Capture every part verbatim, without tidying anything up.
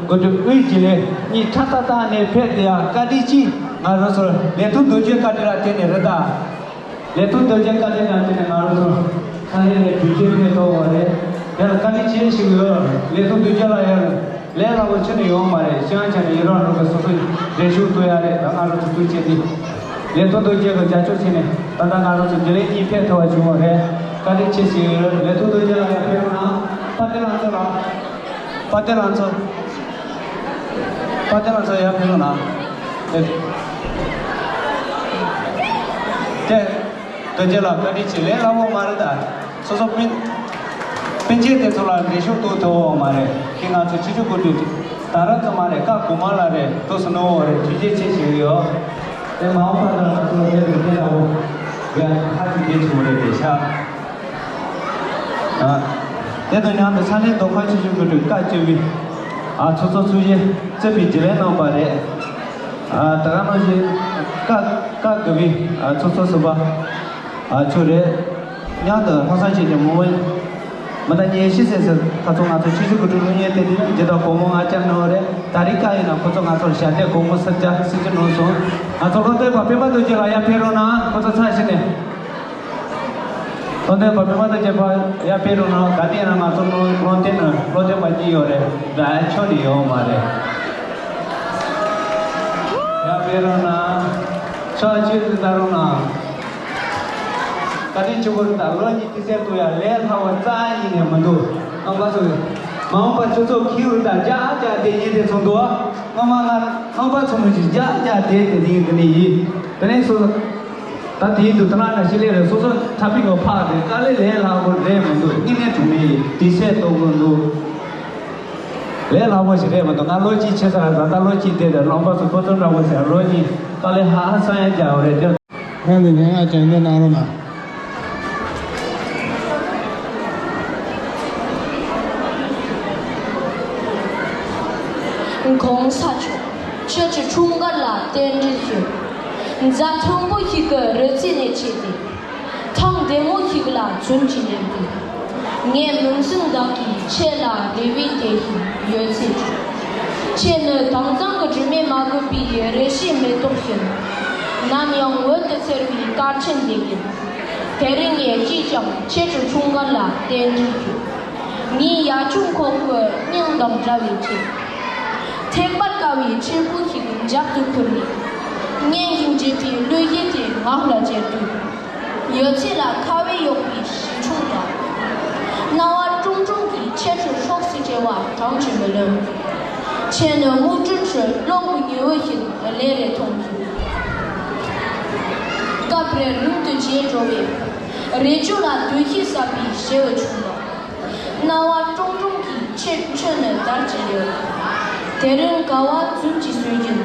འགོ་ཁྲིད་དབུས་རྒྱུན་ལས་གཉིས་ཁྲ་ཏག་ཏག་ནས་ཕེབས་ཏེ་ཡང་བཀའ་དྲིན་ཆེ། ང་རང་ཚོར་ལས་ཐོག་རྡོ་རྗེ་བཀའ་དྲིན་ལ་བརྟེན་ནས་རེད་ད། ལས་ཐོག་རྡོ་རྗེ་བཀའ་དྲིན་ལ་བརྟེན་ནས་ང་རང་ཚོར་ས་གནས་ནས་གྲོས་ཆོད་ཕེབས་ཐུབ་པ་རེད། དེ་ལ་བཀའ་དྲིན་ཆེ་ཞུ་གི་ཡོད། ལས་ཐོག་རྡོ་རྗེ་ལགས་ཡར་ལས་སླ་པོ་ཁྱོན་ནས་ཡོད་མ་རེད། ཤང་ཆ་ནས་ཡུན་རིང་རིང་གི་སོ་སོ་འགྲན་ཞུགས་གཏོང་ཡ་རེད། ད་ང་རང་ཚོ་ཐུགས་རྗེ་ཆེ། ལས་ཐོག་རྡོ་རྗེ་གི་རྒྱབ་སྐྱོར་བྱས་ནས་ད་ལྟ་ང་རང་ཚོ་རྒྱུན་ལས་གཉིས་ཕེབས་ཐུབ་པ་བྱུང་བ་རེད། བཀའ་དྲིན་ཆེ་ཞུ་གི་ཡོད། ལས་ཐོག་རྡོ་རྗེ་ལགས་ཡར་ཕེབས་རོགས་གནང་། དཔལ་ལྡན་ལགས་ཚོ་ལ། དཔལ་ལྡན་ལགས་ཚོ། དཔལ་ལྡན་ལགས་ཚོ་ཡར་ཕེབས་རོགས་གནང་། ཨེ། ཏེ། རྡོ་རྗེ་ལགས་བཀའ་དྲིན་ཆེ། ལས་སླ་པོ་མ་རེད་ད། སོ་སོ་སྤུན་སྤུན་མཆེད་དེ་ཚོ་ལ་འགྲན་ཞུགས་གཏོང་ཐུབ་པ་མ་རེད། ཁྱེད་ང་ཚོ་ཕྱི་ཕྱོགས་འགོ་ཁྲིད་ད་ར་ཚོ་མ་རེད། ཀ་གོ་མ་ལ་རེད། ཏོ་སི་ནོ་བོ་རེད། ཐུགས་རྗེ་ཆེ་ཞུ་གི་ཡོད། དེ་མ་འོངས་པ་ལ་ང་ཚོ་དེ་རུ་དེ་ལ་འོ་ཡ་ཧ་ཅང་གལ་ཆེན་པོ་རེད་དེ་ཤག་ཨ། དེ་དང་མཉམ་དུ་ས་གནས་མདོ་ཁམས་ཆུ་བཞི་སྒང་དྲུག་བཀའ་བཅུ་པའི་ཨ་ཚོགས་གཙོ་ཚོགས་གཞོན་གཙོས་པའི་རྒྱུན་ལས་རྣམ་པ་རེད། ཨ་ད་ག་ནང་བཞིན་བཀའ་བཀའ་བརྒྱུད་པའི་ཨ་ཚོགས་གཙོ་ཟུར་པ་ཨ་ཚོ་རེད། མཉམ་དུ་ལྷག་བསམ་བྱས་ནས་མི་མང་མི་སྣ་ཉི་ཤུ་ཟིན་ཟིན་ཁ་ཚོ་ང་ཚོ་ཆུ་བཞི་སྒང་དྲུག་སློབ་གཉེར་ལྟེ་གནས་ཇི་ལྟར་གོང་མ་ང་བཅར་གནང་བ་རེད། ད་རེས་བཀའ་ཡིན་ན་ཁོ་ཚོ་ང་ཚོར་ཞལ་འདེབས་གོང་མ་སུ་བཅར་སྲིད་ཇུས་གནང་སོང་། ང་ཚོ་བློ་གཏད་པ་སྤེན་པ་རྡོ་རྗེ་ལགས་ཡར་ཕེབས་རོགས་གནང་། ཁོ་ཚོ་ཚར་ཞིག་ནས། བློ་གཏད་པ་སྤེན་པ་རྡོ་རྗེ་ཕར་ཡར་ཕེབས་རོགས་གནང་། ད་ལྟ་ཡིན་ན་ང་ཚོ་བློ་བློ་གཏད་ན་བློ་གཏད་པ་གཉིས་ཡོད་རེད། ད་ཁྱོད་ནི་ཡོད་མ་རེད། ཡར་ཕེབས་རོགས་གནང་། ཕྱོགས་གཅིག་ཏུ་ལྟ་རོགས་གནང་། བཀའ་དྲིན་ཆེ་བོ་རེད། ད་ལོ་གཉིས་དུས་ཚོད་ཡ་ལས་སླ་བ་རྩ་ཡིན་ནས་མི་འདུག་རྣམ་པ་ཚོ། མ་འོངས་པ་ཁྱོད་ཚོ་ཁྱེའུ་རུ་དང་རྒྱ་རྒྱ་དེ་ཉིན་དེ་ཚོ་འདུག་སྔོན་མ་ང་རྣམ་པ་ཚོ་མི་ཞིག་རྒྱ་རྒྱ་དེ་དེ་དེ་ཡིན་དེ་ནི་ཡིན། དེ་ནས་སོ་ད་དེ་ཡིན་དུས་ད་ན་ན་ཤི་ལེ་རེད། སོ་སོ་ཐ་པིག་གི་ཕག་རེད། དཀའ་ལས་ལས་སླ་པོ་རེད་མི་འདུག་སྙིང་ནས་དྲང་མེད་ཡིན། དུས་ཚོད་ལྟོ་གོས་འདུག་ལས་སླ་པོ་ཞིག་རེད་མི་འདུག་ང་ལོ་གཅིག་ཆེ་ས་ར་ད་ལྟ་ལོ་གཅིག་བསྡད་དེ་རྣམ་པ་ཚོ་ཁོ་ཚོ་འདྲ་པོ་ཟེར། ལོ་གཉིས་དཀའ་ལས་ཧ་ཧ་སང་ཡ་རྒྱག་རེད། ཁྱོད་ནི་ངས་ང་དྲན་གདོང་གནང་རོགས་གནང་། གོང་ས་མཆོག་ཁྱེད་ཀྱི་འཁྲུངས་སྐར་ལ་རྟེན་འབྲེལ་ཞུ། མཛའ་མཐུན་པོ་ཞིག་གི་རི་རྩེ་ནས་མཆེད་དེ། ཐང་བདེ་མོ་ཞིག་ལ་བྱོན་གྱི་ཡོད་དུས། ངའི་མིང་སྲིང་བདག་གིས་ཁྱེད་ལ་རེ་བའི་དེ་བཞིན་ཡོད་ཚད་བྱུང་། ཁྱེད་ནི་དྭངས་གཙང་གི་དྲི་མས་མ་གོས་པའི་རེ་ཞིག་མེ་ཏོག་བཞིན། ནམ་ཡང་འོད་དུ་འཚེར་བའི་སྐར་ཆེན་ཞིག་ཡིན། དེ་རིང་ངས་ཅིས་ཀྱང་ཁྱེད་ཀྱི་འཁྲུངས་སྐར་ལ་རྟེན་འབྲེལ་ཞུ། ངའི་ཡ་ཆུང་ཁོག་གི་སྙིང་དང་འདྲ་བའི་ཁྱེད། ཐེག་པར་དཀའ་བའི་འཕྲུལ་འཁོར་ཞིག་འཇབ་ཏུ་ཁུར་ནས། སྙན་ཞིང་འཇེབས་པའི་གླུ་གཞས་དེ་ངག་ལ་གྱེར་དུས། ཡོད་ཚད་ལ་ཁ་བའི་གཡོག་པའི་ཞི་ཆུང་དང་། རྣ་བ་ཀྲུང་ཀྲུང་གིས་ཁྱེད་ཚོའི་སྲོག་སྲིད་བྱེ་བ་གྲངས་ཀྱིས་མི་ལོན། ཁྱེད་ནི་སྨུག་སྤྲིན་ཁྲོད་གློག་གི་ཉི་འོད་བཞིན་ལས་རེ་མཐོང་ཞིང་། སྐབས་རེ་རིང་དུ་བརྗེད་འགྲོ་བའི་རེ་ཅོ་ལ་སྡུག་ཤོས་ཟ་བའི་ཞེ་བོ་ཆུང་བ། རྣ་བ་ཀྲུང་ཀྲུང་གིས་ཁྱེད་ཁྱོད་ནི་དར་གྱི་ཡོད། དེ་རིང་དགའ་བ་རྫུན་གྱིས་གསོས་ཀྱིན།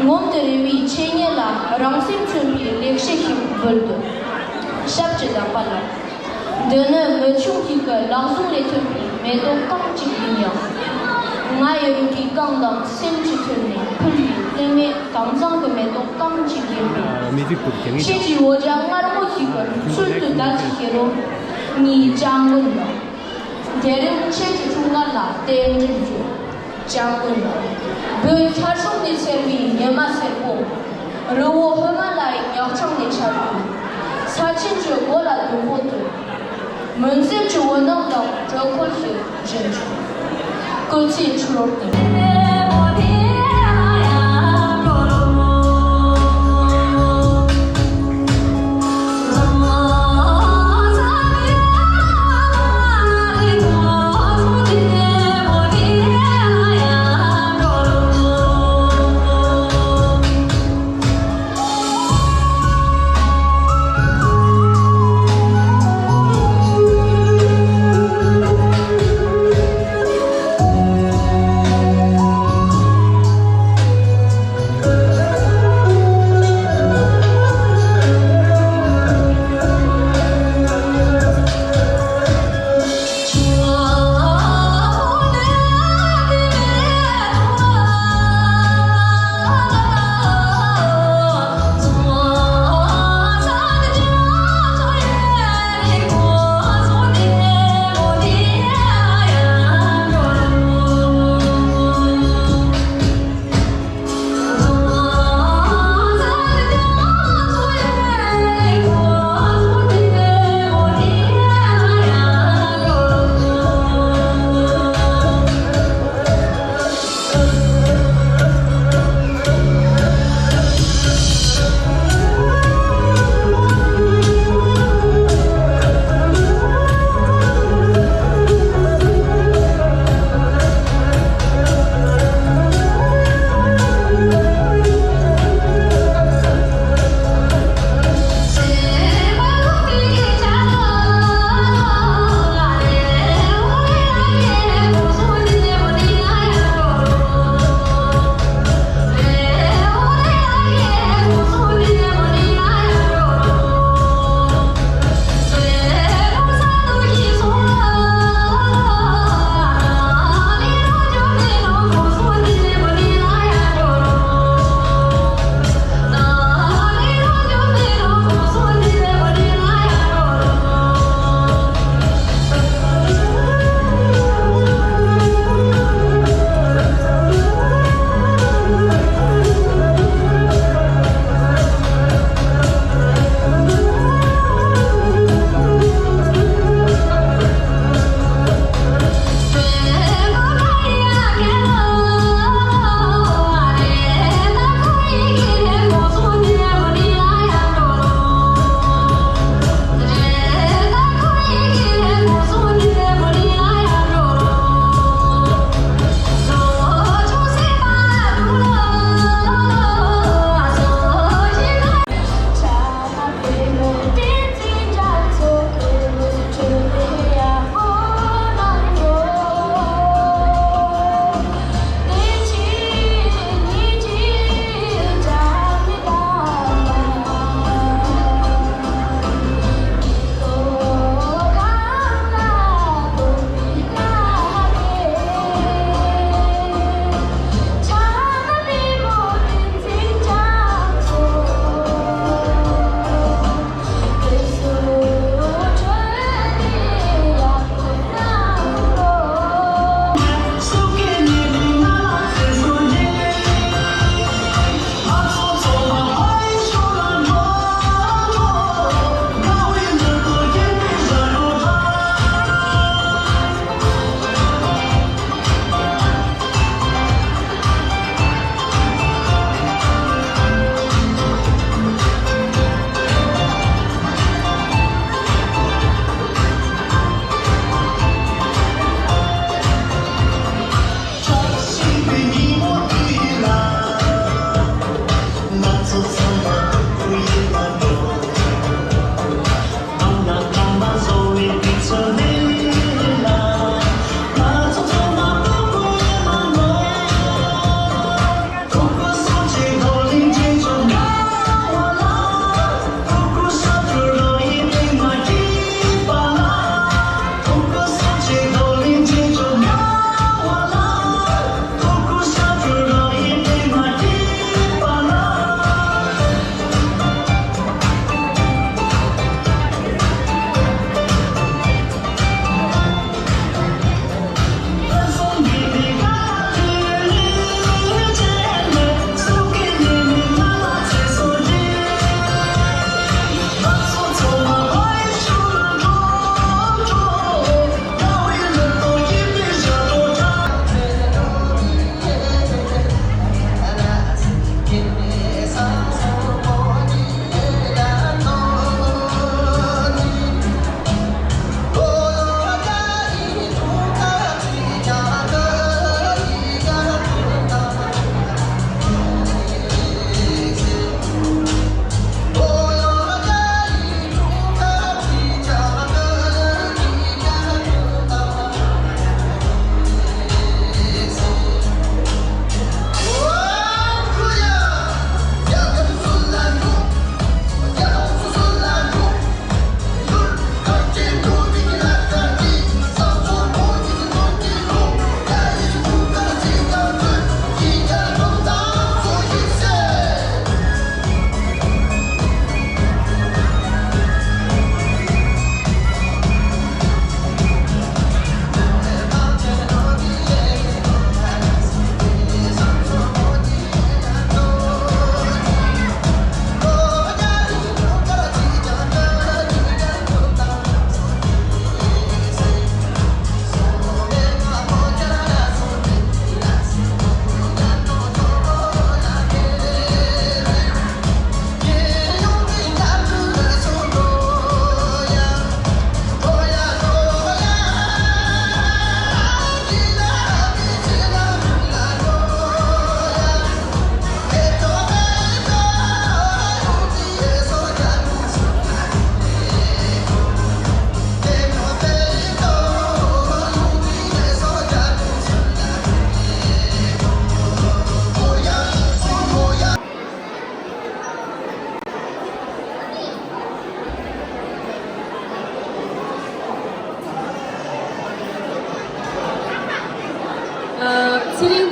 ངོམ་དུ་རེ་བའི་ཆེ་ཉེ་ལ་རང་སེམས་མཚོན་པའི་ལེགས་བཤད་ཞིག་འབུལ་འདོད། ཞབས་ཀྱི་བདག་པ་ལགས། འདི་ནི་མི་ཆུང་ཞིག་གི་ལག་ཟུང་ལས་ཐོན་པའི་མེ་ཏོག་རྐང་གཅིག་ཡིན་ཡང་། ང་ཡི་རུས་ཀྱི་རྐང་དང་སེམས་ཀྱི་ཐོད་ནས་ཕུལ་བའི་ལྷད་མེད་དྭངས་གཙང་གི་མེ་ཏོག་རྐང་གཅིག་ཡིན་པས། ཁྱེད་ཀྱི་འོ་ཇ་མངར་མོ་ཞིག་གི་ཚུལ་དུ་བདག་གི་ཞེ་རོ་ངའི་སྤྱང་ཀུན་དང་། དེ་རིང་ཁྱེད་ཀྱི་འཁྲུངས་སྐར་ལ་རྟེན་འབྲེལ་ཞུ། སྤྱང་ཀུན། བོད་ཤར་ཕྱོགས་ནས་འཚེར་བའི་ཉི་མ་སེར་པོ། རི་བོ་ཧི་མ་ལ་ཡའི་ཉག་ཆང་ནས་འཆར་བའི། ས་ཆེན་གྱི་སྒོ་ལ་དུམ་བུ་དུ། མུན་སེལ་གྱི་འོད་སྣང་དང་དྲོད་ཁོལ་ཞིག་བཞིན་བྱུང་། སྐུ་ཚེ་ཁྲི་ལོར་བརྟན།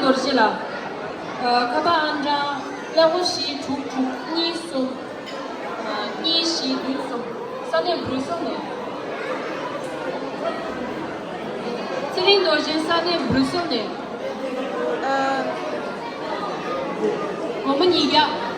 རྡོ་རྗེ་ལགས། ཨ། ཁ་པར་ཨང་གྲངས་ཀླད་ཀོར་བཞི་དྲུག་དྲུག་གཉིས་གསུམ། ཨ། གཉིས་བཞི་བདུན་གསུམ། ས་གནས་སྦྲུག་སེལ་ནས། ཚེ་རིང་རྡོ་རྗེ་ས་གནས་སྦྲུག་སེལ་ནས། ཨ། སྒོར་མོ་ཉིས་བརྒྱ།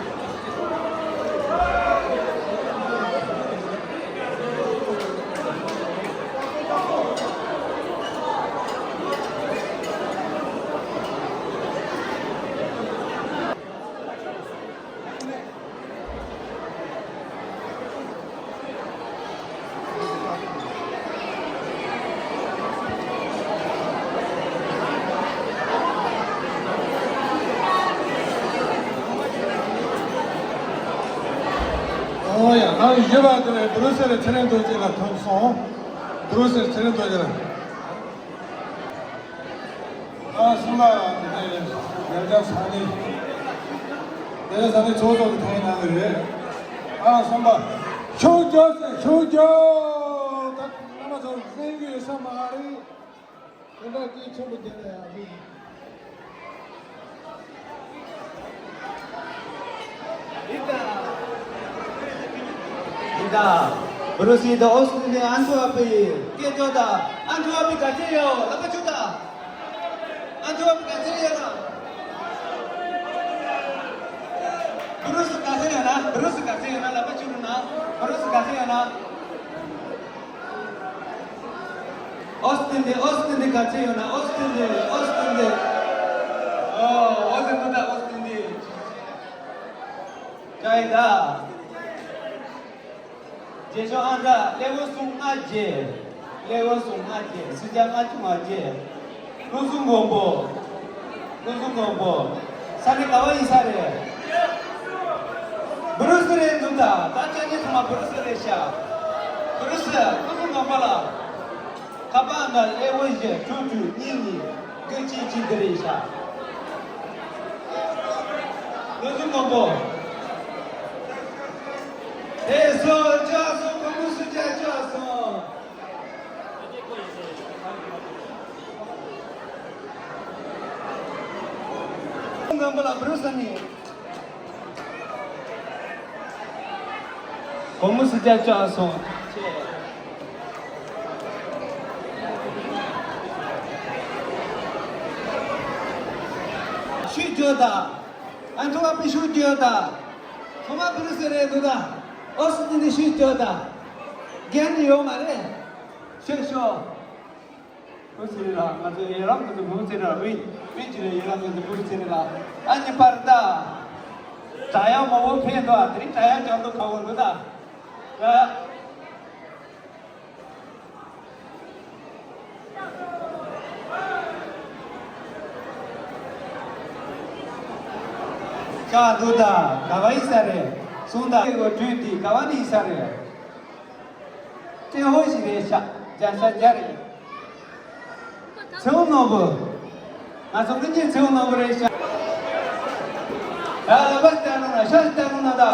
ཨོ་ཡ། ཨ། ཡོད་པ་དེ་ལས་སྦྲུག་སེལ་ཚེ་རིང་རྡོ་རྗེ་ལགས་ཐོན་སོང་། སྦྲུག་སེལ་ཚེ་རིང་རྡོ་རྗེ་ལགས། ཨ། གསུམ་པ། ཡར་རྒྱ་ས་གནས། ཡར་རྒྱ་ས་གནས་ཚོགས་གཙོ་གི་ཐོན་གནང་གི་རེད། ཨ། གསུམ་པ། ཤུགས་རྒྱོབས་ཟེར། ཤུགས་རྒྱོབས། ད་རྣམ་པ་ཚོ་གསན་གྱི་ཡོད་ས་མ་རེད། དེ་འདྲ་སྐད་ཆེན་པོ་བརྒྱབ་ན་ཡག་པོ་ཡིན། ཡིན་ད། ཡིན་ད། སྦྲུག་སེལ་དང་ཨོ་སི་ཀྲི་ལི་ཡ་ཨན་ཐི་ཝར་པེན་ཡིན། སྐད་རྒྱོབས་དང་། ཨན་ཐི་ཝར་པེན་ག་ཚོད་ཡོད། ལག་པ་འཁྱུག་དང་། ཨན་ཐི་ཝར་པེན་ག་ཚོད་ཡོད་ན། སྦྲུག་སེལ་ག་ཚོད་ཡོད་ན། སྦྲུག་སེལ་ག་ཚོད་ཡོད་ན་ལག་པ་འཁྱུག་རོགས་གནང་། སྦྲུག་སེལ་ག་ཚོད་ཡོད་ན། ཨོ་སི་ཀྲི་ལི་ཡ། ཨོ་སི་ཀྲི་ལི་ཡ་ག་ཚོད་ཡོད་ན། ཨོ་སི་ཀྲི་ལི་ཡ། ཨོ་སི་ཀྲི་ལི་ཡ། ཨོ། ཨོ་ཟེར་འདུག་ད། ཨོ་སི་ཀྲི་ལི་ཡ། ཅི་ཡིན་ད། རྗེས་ཤོག་ཨང་གྲངས་ཀླད་ཀོར་གསུམ་ལྔ་བརྒྱད། ཀླད་ཀོར་གསུམ་ལྔ་བརྒྱད། སུམ་བརྒྱ་ལྔ་བཅུ་ང་བརྒྱད། བློ་བཟང་མགོན་པོ། བློ་བཟང་མགོན་པོ། ས་གནས་ག་བ་ཡིན་ས་རེད། སྦྲུག་སེལ་རེད་འདུག་ད། ད་ཅག་གཉིས་ཚང་མ་སྦྲུག་སེལ་རེད་ཤག་སྦྲུག་སེལ། བློ་བཟང་མགོན་པོ་ལགས། ཁ་པར་ཨང་གྲངས་ཀླད་ཀོར་བཞི་དྲུག་དྲུག་གཉིས་གཉིས་དགུ་གཅིག་གཅིག་འདི་རེད་ཤག་བློ་བཟང་མགོན་པོ། ཨེ་སོ་ཅག་སོ། སྒོར་མོ་སུམ་བརྒྱ་ཅག་སོ། མགོན་པོ་ལགས། སྦྲུག་སེལ་ནས། སྒོར་མོ་སུམ་བརྒྱ་བཅག་སོང་། ཤུགས་རྒྱོབས་དང་། ཨན་ཐི་ཝར་པེན་ཤུགས་རྒྱོབས་དང་། ཚང་མ་སྦྲུག་སེལ་རེད་འདུག་ད། ཨོ་སི་ཀྲི་ལི་ཡ་ཤུགས་རྒྱོབས་དང་། རྒན་ནི་ཡོད་མ་རེད། ཤོད་ཤོད། བུ་ཚེ་རིང་ལགས། ང་ཚོ་ཡི་རང་གི་བུ་ཚེ་རིང་། དབུས་དབུས་ཀྱི་རེད། ཡི་རང་གི་བུ་ཚེ་རིང་ལགས། ཨ་ནི་པར་ད། དྲ་ཡག་མང་པོ་ཕེབས་འདུག་དེ་རིང་དྲ་ཡག་རྒྱག་འདུག་ཁ་བོ་འདུག་ད། ད། ཅག་འདུག་ད། ག་བ་ཡིན་ས་རེད། གསུངས་དང་། ཨེ་གོ་དྲུད་དེ་ག་བ་ནས་ཡིན་ས་རེད། ཏྲེ་ཧོ་ཞིག་རེད་ཤག་རྒྱ་ས་རྒྱ་རེད། ཚེ་དབང་ནོར་བུ། ང་ཚོ་དབུས་ཀྱི་ཚེ་དབང་ནོར་བུ་རེད་ཤག་ད་ལ་བ་ལྟ་རུང་ན་ཤ་ལྟ་རུང་ན་ད།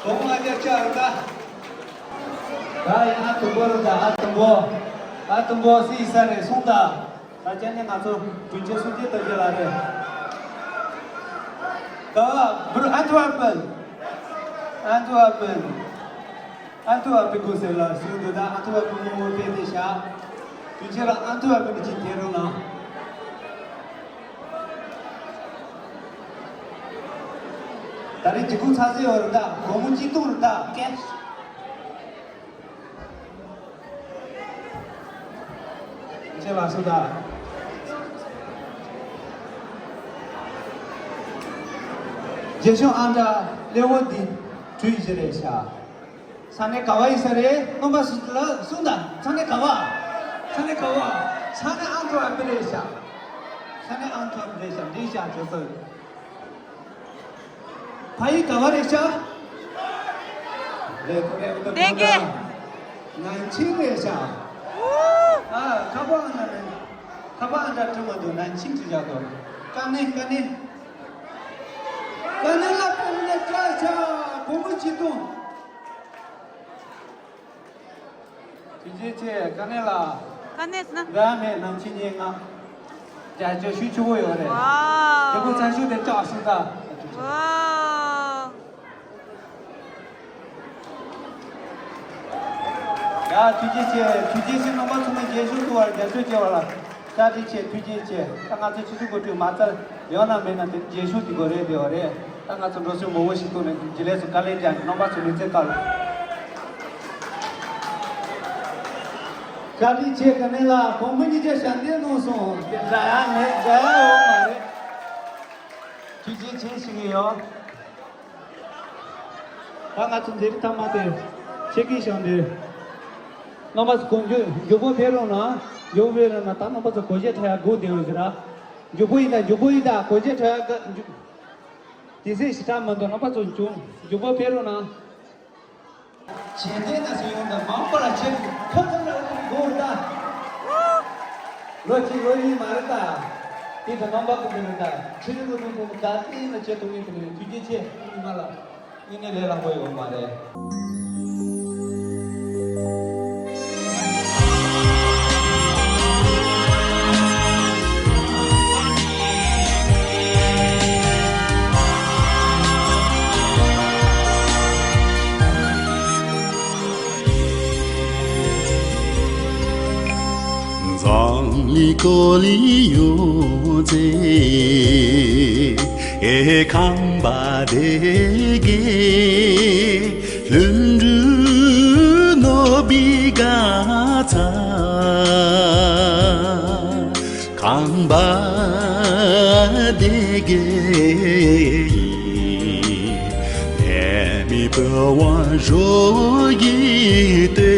གོང་མ་རྒྱ་ཆ་རུ་ད། ད་ཡིན་ཨ་དུམ་བུ་རུ་ད། ཨ་དུམ་བུ། ཨ་དུམ་བུ་སི་ས་རེད་གསུངས་ད། ད་ཅན་ནི་ང་ཚོ་དྲུང་ཆེ་སུ་ཅི་ཏོ་ཅི་ལ་རེད། ད་བུ་ཨན་ཐི་ཝར་པན། ཨན་ཐི་ཝར་པན། ཨན་ཐི་ཝར་པན་གོ་སེ་ལ་སུ་འདུག་ད། ཨན་ཐི་ཝར་པན་མོ་བོ་པེ་དེ་ཤ། དྲུང་ཆེ་ལ་ཨན་ཐི་ཝར་པན་གྱི་དེ་རུ་ན། ད་རེས་འཇིགས་སྐུལ་ཚ་ཟེར་བ་རུ་ད། སྒོར་མོ་གཅིག་སྟོང་རུ་ད་ཀེཤ། ཁྱེད་ལ་སུ་ད། རྗེས་ཤོག་ཨང་གྲངས་ཀླད་ཀོར་འདི་དྲུག་བཞི་རེད་ཤག་ས་གནས་ག་བ་ཡིན་ས་རེད། རྣམ་པ་སུ་ལ་གསུངས་དང་། ས་གནས་ག་བ། ས་གནས་ག་བ། ས་གནས་ཨང་དུ་ཨ་པི་རེད་ཤག་ས་གནས་ཨང་དུ་ཨ་པི་རེད་ཤག་འགྲིག་ཤག་ཇོ་སོ། ཕ་ཡུལ་ག་བ་རེད་ཤག་རེད་ཁོ་རེད། འོ་ད་ཁོ་ད། ནན་ཆིང་རེད་ཤག་ཨ། ཁ་པར་ཨང་གྲངས་རེད། ཁ་པར་ཨང་གྲངས་བྲིས་མ་འདུག་ནན་ཆིང་བྲིས་བཞག་འདུག་དཀའ་གནད་དཀའ་གནད། དཀའ་གནད་ལ་དཀའ་གནད་བཀྲ་ཤག་སྒོར་མོ་གཅིག་སྟོང་། དེ་རྗེས་ཆེ་དཀའ་གནད་ལ། དཀའ་གནད་ཟེར་ན། འདྲ་མེད་ནང་ཆེན་སྙན་ངག་རྒྱ་ཆོས་ཞུ་ཆོག་གི་ཡོད་རེད། ཝའོ། དེ་ཁོ་ཚང་ཤུགས་དེ་ལྕགས་སུ་ད། ཝའོ། ཡ་ཐུགས་རྗེ་ཆེ། ཐུགས་རྗེ་ཆེ། རྣམ་པ་ཚང་མ་རྒྱས་ཤོག་ཐུགས་ལ་རྒྱ་ཆོས་བྱེད་པ་ལ་བཀའ་དྲིན་ཆེ། ཐུགས་རྗེ་ཆེ། ད་ང་ཚོ་ཆུ་ཚོད་དགུ་ཐུག་མ་ཚར་ཡོད་ན་མེད་ན་དེ་རྗེས་ཤུལ་དེ་གོ་རེད་དེ་བ་རེད། ད་ང་ཚོ་འགྲོ་སོང་མང་པོ་ཞིག་ཐུག་ནས་རྗེས་ལས་སུ་དཀའ་ལས་རྒྱག་རྣམ་པ་ཚོ་ལུས་རྩལ་དཀའ་ལ། བཀའ་དྲིན་ཆེ། ག་ནས་ལ་གོང་མ་གཉིས་ཀྱི་ཞལ་འདེབས་གནང་སོང་། དེ་འདྲ་ཡང་མེད་འདྲ་ཡང་ཡོད་མ་རེད། ཐུགས་རྗེ་ཆེ་ཞུ་གི་ཡོད། ད་ང་ཚོ་མཛད་རིམ་ཐ་མ་དེ་ཆེད་ཀྱི་ཞལ་འདེབས། རྣམ་པ་ཚོ་གོ་མཇུག་མཇུག་པོ་ཕེབས་རོགས་གནང་། མཇུག་པོ་ཕེབས་རོགས་གནང་། ད་རྣམ་པ་ཚོ་སྒོ་འབྱེད་འཕྲོ་ཡག་སྒུག་བསྡད་ཡོད་ཟེར་ར། མཇུག་པོ་ཡིན་ད། མཇུག་པོ་ཡིན་ད། སྒོ་འབྱེད་འཕྲོ་ཡག་གི་མཇུག་དེ་ཚེ་ཞེ་དྲག་མི་འདུག་རྣམ་པ་ཚོ་མཇུག་མཇུག་པོ་ཕེབས་རོགས་གནང་། བྱས་ཙང་ན་སེ་ཡོང་དང་མང་པོ་ལ་ཆེ་ཁོ་ཚང་ལ་འུ་ཚུགས་དགོས་ད། ལོ་གཅིག་ལོ་གཉིས་མ་རེད་ད། དེ་ཚོ་རྣམ་པ་ཀུན་ཏུ་རེད་ད། ཆོས་ལུགས་ཀུན་ཏུ་ད་དེ་ཡིན་ན་བྱེད་ཐུབ་ངེས་ཀྱི་རེད། ཐུགས་རྗེ་ཆེ། ཉི་མ་ལ་ཉི་ནས་ལས་སླ་པོ་ཡོད་མ་རེད། འཛམ་གླིང་སྐོར་ལ་ཡོང་ཚེ། ཨེ་ཁམས་པ་སྡེ་དགེ་ལྷུན་གྲུབ་ནོར་བུའི་དགའ་ཚལ། ཁམས་པ་སྡེ་དགེ་ཡི། ལས་མེད་པའི་དབང་ཞུ་ཡི་སྟེ།